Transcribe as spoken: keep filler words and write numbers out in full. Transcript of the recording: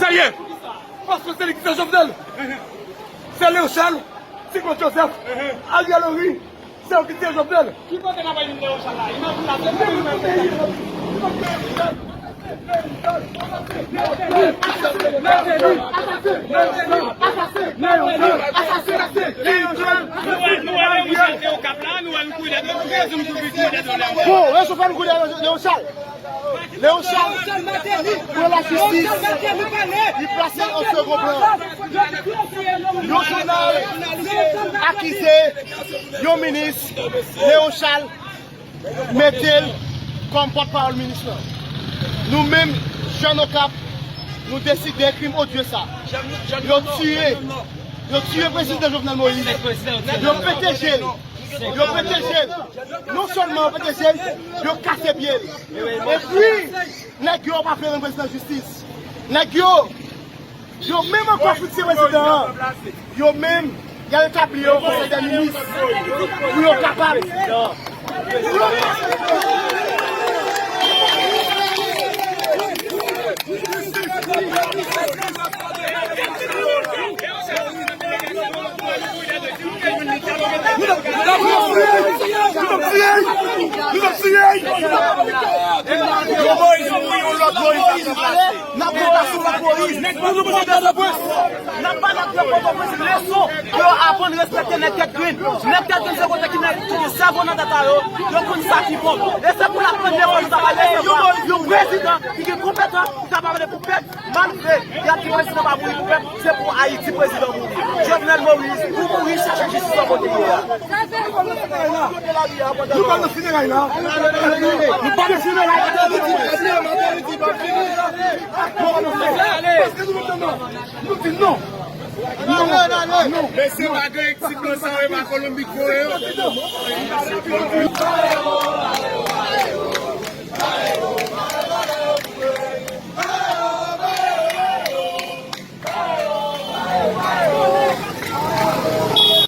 Sa l ye? Paske se li ki fè Jovenel. Se Léon Charles, Ti Claude Joseph, Ariel Henry, se yo ki tiye Jovenel. Ki kote n ap jwenn Léon Charles la? Imajine la, se li menm. Bon, yo sou fè nou kouri dèyè Léon Charles. Léon Charles pran lajistis, li plase an segon plan. Yon jounal akize yon minis, Léon Charles mete l kòm pòtpawòl minis lan. Nou menm, Jèn Okap, nou deside krim odye sa. Yo tiye, yo tiye prezidan Jovenel Moïse. Yo pete je l. Yo pete je l. Non sèlman yo pete je l, yo kase pye l. Epi, nèg yo pa vle rann prezidan jistis. Nèg yo, yo menm ankò fikse prezidan an. Yo menm, y al etabli yon konsèy dè minis pou yo kapab. Nou t ap tiye! Nou t ap tiye! Yon Moïse mouri, yon lòt Moïse ap ranplase. N ap ranplase yon lòt Moïse. N ap ba nèg nan Pòtoprens leson pou yo aprann respekte nèg tèt grenn. Nèg tèt grenn se kote ki nèg ki gen sèvo nan tèt a yo, yo konn sa ki bon. E se pou la premyè fwa nou ta pale se yon prezidan ki gen konpetans, ki kapab pale pou pèp. Malgre y ap di prezidan pa mouri pou pèp, se pou Ayiti prezidan mouri. Jovenel Moïse, pou mouri, chache jistis an kote li ye a. Nou pa nan fineray la. Nou pa nan fineray la. Paske nou mete non. Nou di non. Non, non, non, non. Mesye, pa gen ti blan sa yo, e pa Kolonbi k voye yo.